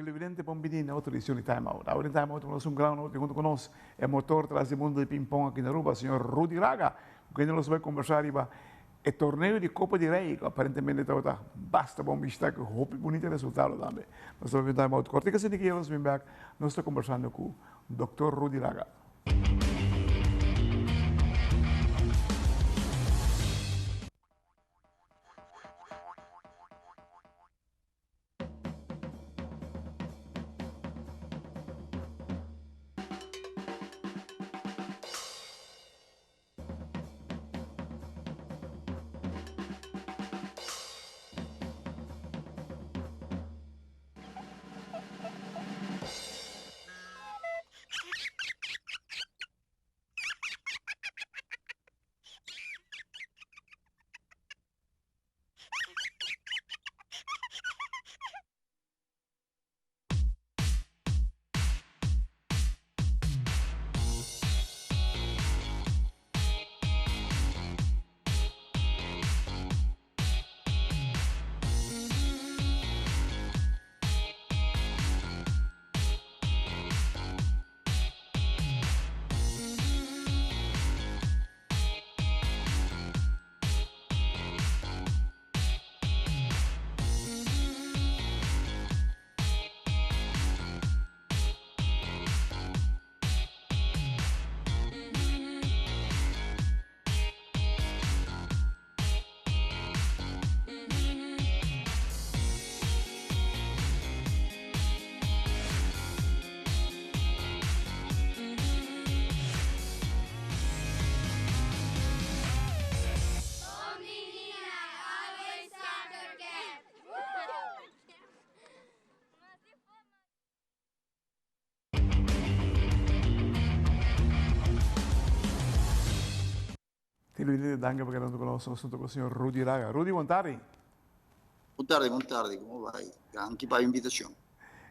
Televidente bon bini na otro edicion di Time Out. Awe den Time Out nos un gran honor tin hunto cu nos e motor tras di mundo di ping pong aki na Aruba, señor Rudy Raga, cu kende nos bai conversa riba e torneo di Copa di Rey cu aparentemente tabata basta bon bishita cu hopi bunita resultado tambe. Nos ta bai den Time Out cortico asina ki nos bin bek nos ta conversando cu Doctor Rudy Raga. Televidente, danki pa keda hunto ku nos. Nos hunto ku señor Rudy Raga. Rudy, bon tardi. Bon tardi, bon tardi. Komo bai? Danki pa e invitashon.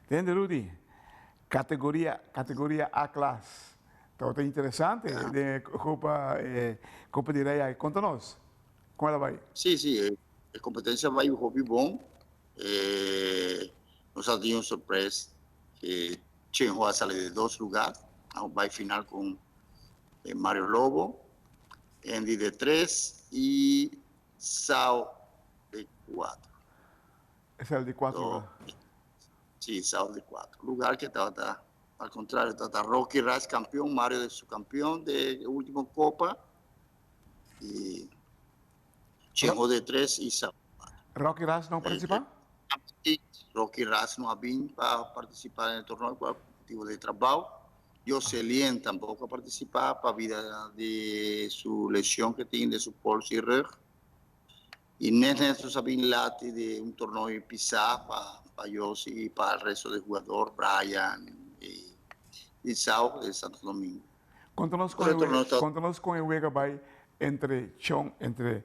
Tende Rudy, kategoria, kategoria A klas. Tabata interesante den e Kopa, e Kopa di Rei aki. Konta nos, kon el a bai? Sí, sí, e kompetensia a bai hopi bon. Nos a tin un sorpres ke Chenho a sali di dos lugar, a bai final ku Mario Lobo, Andy de tres y Sao de cuatro. E sali di cuatro lugar. Sí, Sao de cuatro lugar que tabata, al contrario, tabata Rocky Ras campeón, Mario de su campeón de último copa y Chenjo de tres y Sao de cuatro. Rocky Ras no participa? Sí, Rocky Ras no a bin pa participa en el torneo por motivo de trabajo. Joselien tampoco a participa pa vida di su lesion que tin den su pols y rug. Y net net nos a bin lati di un torneo pisa pa pa Josi y pa el resto de jugador, Brian y y Sao de Santo Domingo. Conta nos con e conta nos con e wega bay entre Chong entre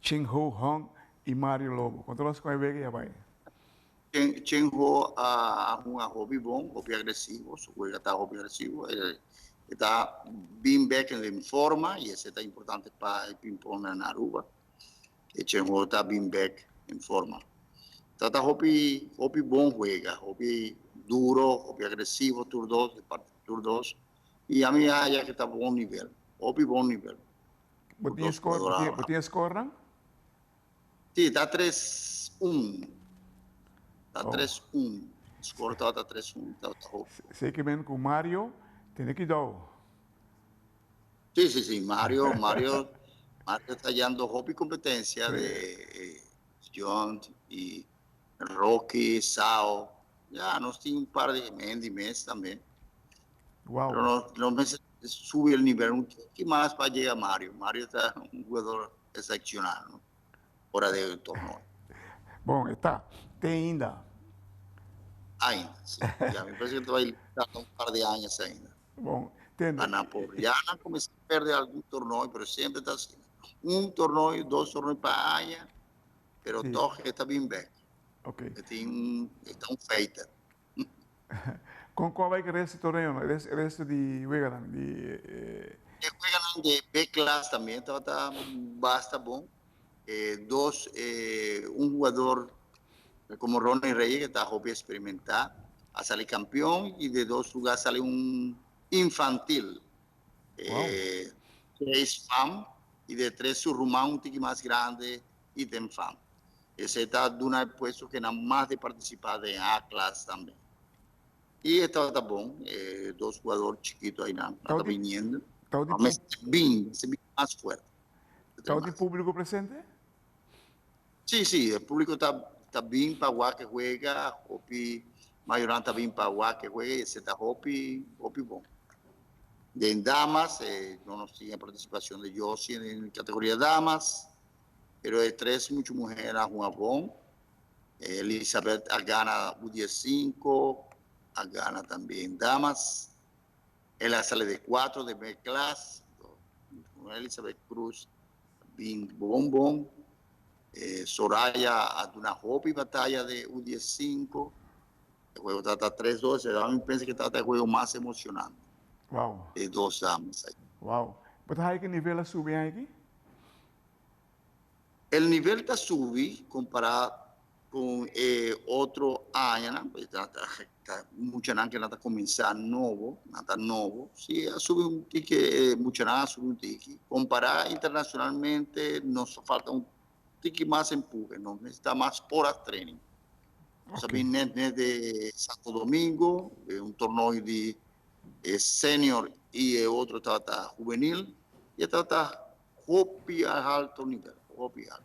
Ching Ho Hong y Mario Lobo. Conta nos con e wega ya bay. Chen Ho a hunga hopi bon, hopi agresivo, su wega ta hopi agresivo. E ta bin bek den forma y esey ta importante pa e ping-pong na Aruba. E Chen Ho ta bin bek den forma. Ta ta hopi hopi bon wega, hopi duro, hopi agresivo tur dos, di parti tur dos. Y ami a haya ke ta bon nivel, hopi bon nivel. Bo tin e score, bo tin e scorenan? Sí, ta tres un. Ta tres un. Score tabata tres un, tabata hopi. Seki men ku Mario tene kidou. Sí, sí, sí. Mario, Mario, Mario ta yando hopi competencia de John y Rocky, Sao. Ya, nos tin un par de Mendy mes tambe. Wow. Pero nos, nos mester subi el nivel un tiki mas pa llega Mario. Mario ta un jugador excepcional, no? Ora de torneo. Bon, e ta. Te ainda. Ainda, sí. Ya, mi parece que ta bai tarda un par de años ainda. Bon, tende. Ana por, ya nan comensa perde algun torneo, pero siempre ta asina. Un torneo, dos torneo pa aña, pero Sí. toch e ta bin bek. Ok. E tin, e ta un fighter. Con cua bai cu resto di torneo no? E resto di weganan di E weganan di B-klas tambe tabata basta bon. E dos, un hugador como Ronnie Reyes que ta hopi experimenta. A sali campeon y de dos lugar sali un infantil. Eh, Chase Fam y de tres su ruman un tiki mas grande y den Fam. Esey ta duna e puesto que nan mas de participa den A class tambe. Y e tabata bon, e dos jugador chikito aynan ta biniendo. Mester bin, mester bin mas fuerte. Tabatin publico presente? Sí, sí, e publico ta ta bin pa wak e juega, hopi mayoran ta bin pa wak e juega y esey ta hopi, hopi bon. Den damas, eh, no nos tin e participacion de Josie den categoria damas, pero e tres mucho muher a hunga bon. Elizabeth a gana U15, a gana también damas. El a sali de cuatro de B klas. Elizabeth Cruz bin bon bon. Eh, Soraya a duna hopi batalla de U15. E juego tata 3-2. A mi pensa que tata e juego mas emocionante. De dos damas ahí. Wow. But hay que nivel a subi aki? El nivel ta subi compara con e otro añanan, pues ta ta ta muchanan que nan ta cuminsa nobo, nan ta nobo, si a subi un tiki, e muchanan a subi un tiki. Compara internacionalmente nos ta falta un tiki mas empuje, nos mester mas horas training. Nos a bin net net de Santo Domingo, de un torneo di senior y e otro tabata juvenil, y e tabata Hopi a alto nivel, hopi alto.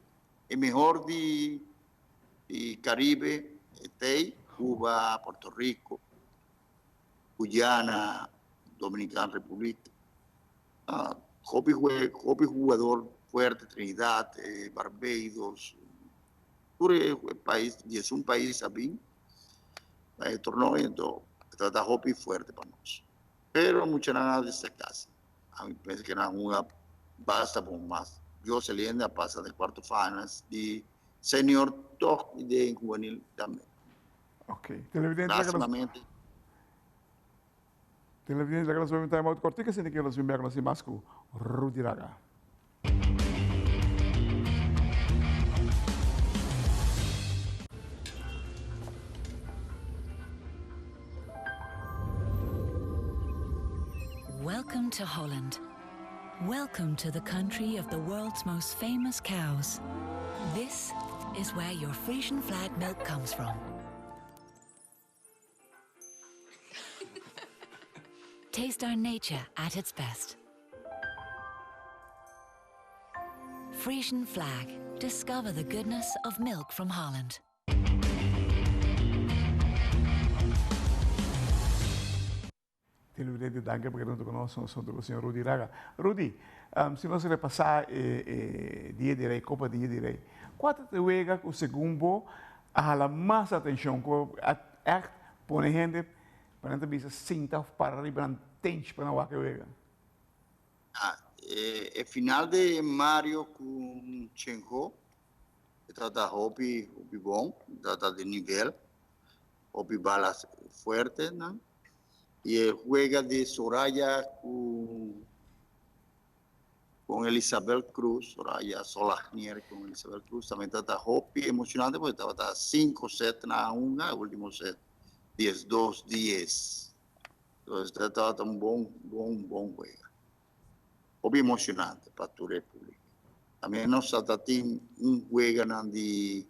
E mehor di di Caribe e tey, Cuba, Puerto Rico, Guyana, Dominican Republic. Hopi hopi hugador fuerte, Trinidad, Barbados, tur e pais, diesun pais a bin pa e torneo, enton e tabata hopi fuerte pa nos. Pero muchanan a destaca si. Ami pensa que nan hunga basta bon mas Joselien a pasa den cuarto finals di senior toch y den juvenil tambe. Ok. Televidente Lastimamente. Televidente laga nos bai un time out cortico asina que nos bin bek nos tin mas cu Rudy Raga. Welcome to Holland. Welcome to the country of the world's most famous cows. This is where your Frisian flag milk comes from. Taste our nature at its best. Frisian flag. Discover the goodness of milk from Holland. Televidente, danki pa keda huntu ku nos. Nos huntu ku señor Rudy Raga. Rudy, si nos repasá e e Dia di Rei, Kopa Dia di Rei, kua ta e wega ku segun bo a hala mas atenshon, ku a ègt pone hende pa nan ta bisa sinta òf para riba nan tench pa nan wak e wega? E final di Mario ku Chenjo e tabata hopi hopi bon, e tabata di nivel, hopi balas fuerte nan. Y e juega di Soraya cu con Elisabel Cruz, Soraya Solagnier con Elisabel Cruz también tabata hopi emocionante porque tabata cinco set na hunga, e ultimo set dies dos dies. Entonces tabata un bon bon bon juega. Hopi emocionante pa tur e publico. También nos tabata tin un jueganan di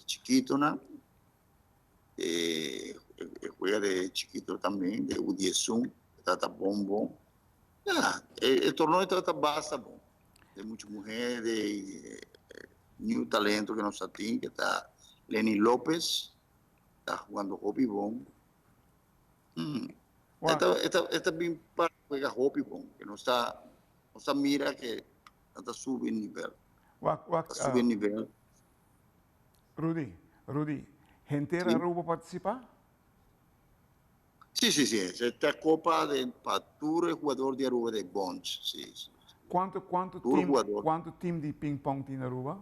chikitonan. E juega de chikito tambe, de U diesun, ta ta bon bon. Ya, e torneo ta ta basta bon. De mucho muher, de new talento que nos ta tin, que ta Lenny Lopez, ta jugando hopi bon. Esta, esta, esta bin pa juega hopi bon, que nos ta, nos ta mira que ta subi nivel. Wak, wak, Ta subi nivel. Rudy, Rudy, henter Sí. Aruba participa? Sí, sí, sí. Esta copa de, pa tur e jugador di Aruba de bonch. Sí, sí. Cuanto, cuanto Tur team, jugador. cuanto team di ping pong tin Aruba?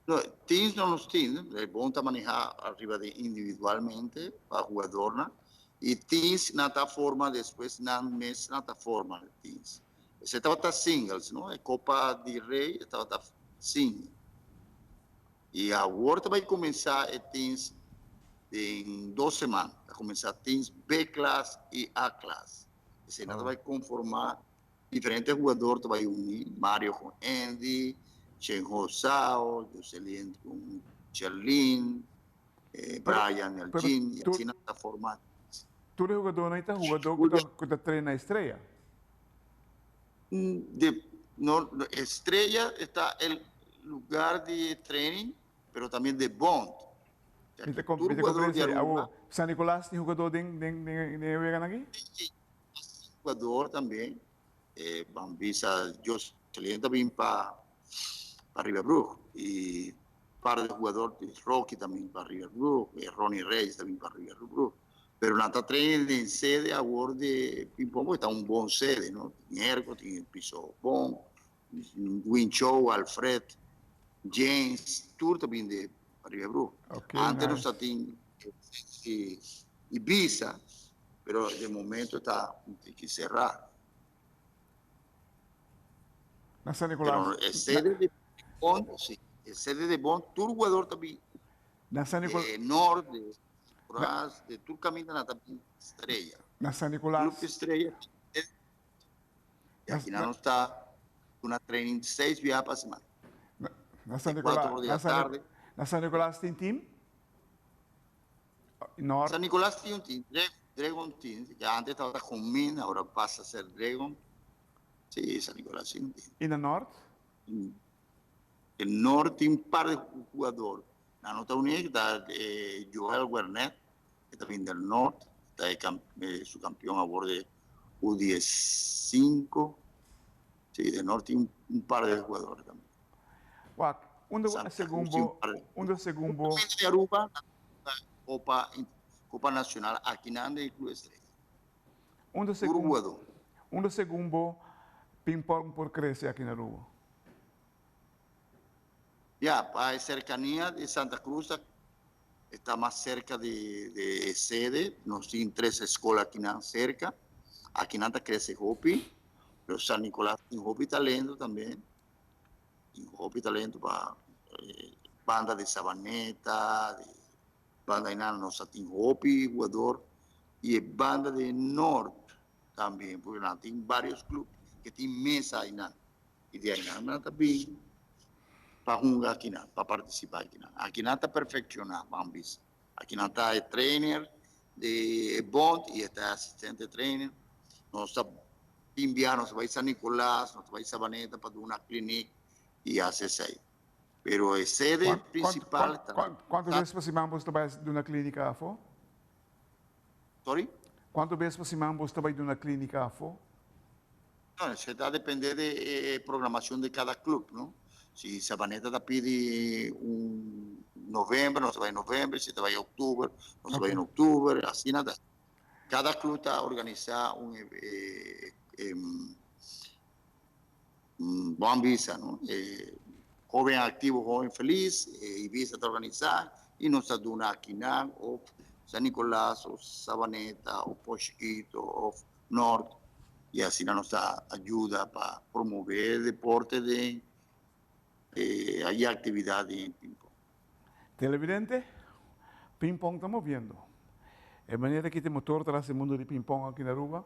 No, teams no nos tin. E bon ta maneha arriba de individualmente pa jugadornan. Y teams na ta forma despues nan mes na ta forma teams. Esei tabata singles, no? E Copa di Rey e tabata single. Y awor ta bay cuminsa e teams. Den 2 siman ta cuminsa teams B class y A class. Esey nan bay conforma diferente hungado, ta bay uni Mario cu Andy, Chen Ho Sao, Jocelyn cu Charlene, Brian, Elgin, y asina ta forma. Tur hungado no ta hungado cu ta train Estrella? No, Estrella ta e lugar di training, pero tambe di bond. Mi ta comprende. San Nicolas tin hungado den wega aki? Hungado tambe. Ban bisa Jocelyn tambe pa Riverbrug. Y par di hungado, Rocky tambe pa Riverbrug, Ronnie Reyes tambe pa Riverbrug. Pero nan ta train den sede awor di ping-pong, ta un bon sede, no? Tin airco, tin piso bon, Win Chow, Alfred, James, tur tambe di Riverbrug. Okay. Antes nos tin Ibiza, pero di momento ta tin cu sera. Na San Nicolas. Pero e sede di Bond, si, e sede di Bond, tur hungado tambe. Na San Nicolas. Norte, di tur caminda nan tambe Estrella. Na San Nicolas. Club Estrella. Y aki nos ta un training seis biaha pa siman. Na San Nicolas. Na San Nicolas tin team? Norte. San Nicolas tin un team, Dragon Team, cu antes tabata Jumin, awor a pasa na ser Dragon. Si, San Nicolas tin un team. Y na Norte? E Norte tin un par di hungado. Na nota uni ta Joel Wernet, cu ta bin di Norte, ta su campeon awor di U15. Si, di Norte tin un par di hungado tambe. Wak, unda segun bo Di Aruba, Copa Nacional aki na Club Estrella. Unda segun bo ping-pong por crece aki na Aruba? Ya, pa cercania di Santa Cruz ta mas cerca di sede. Nos tin tres scol aki na cerca. Aki nan ta crece hopi, pero San Nicolas tin hopi talento tambe. Tin hopi talento pa banda di Sabaneta, di banda ey nos tin hopi hungado y banda di Norte tambe, pasobra nan tin varios club cu tin mesa ey nan. Y di ey nan tambe pa hunga aki nan, pa participa aki nan. Aki nan ta perfecciona, ban bisa. Aki nan ta e trainer di Bond y ta asistente trainer. Nos ta envia, nos ta bay San Nicolas, nos ta bay Sabaneta pa un clinic y haci esey. Pero e sede principal ta Cuanto biaha pa siman bo ta bay na clinica afo? Sorry? Cuanto biaha pa siman bo ta bay na clinica afo? No, esey ta depende di programacion di cada club, no? Si Sabaneta ta pidi un november, nos ta bay november, si ta bay october, nos ta bay na october, asina ta. Cada club ta organisa un bon visa, no? Joven activo, joven feliz, Ibiza ta organisa y nos ta duna aki nan, of San Nicolas, of Sabaneta, of Pochito, of Norte, y asina nos ta yuda pa promove deporte di y actividad di ping-pong. Televidente, ping-pong ta moviendo. E manera cu tin motor tras di mundo di ping-pong aki na Aruba,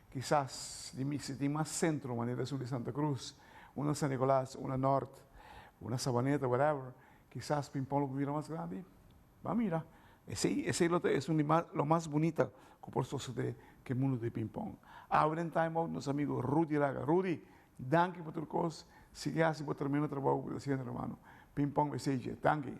kisas si tin mas centro, manera di Santa Cruz, un San Nicolas, un Norte, un Sabaneta, whatever, kisas ping-pong lo bira mas grandi. Ban mira, esey ta lo mas bunita cu por sucede cu e mundo di ping-pong. Awe den Time Out, nos amigo Rudy Raga. Rudy, danki pa tur cos. Sigui asina, bo tremendo trabou cu bo ta haciendo, ruman. Ping-pong message. Danki.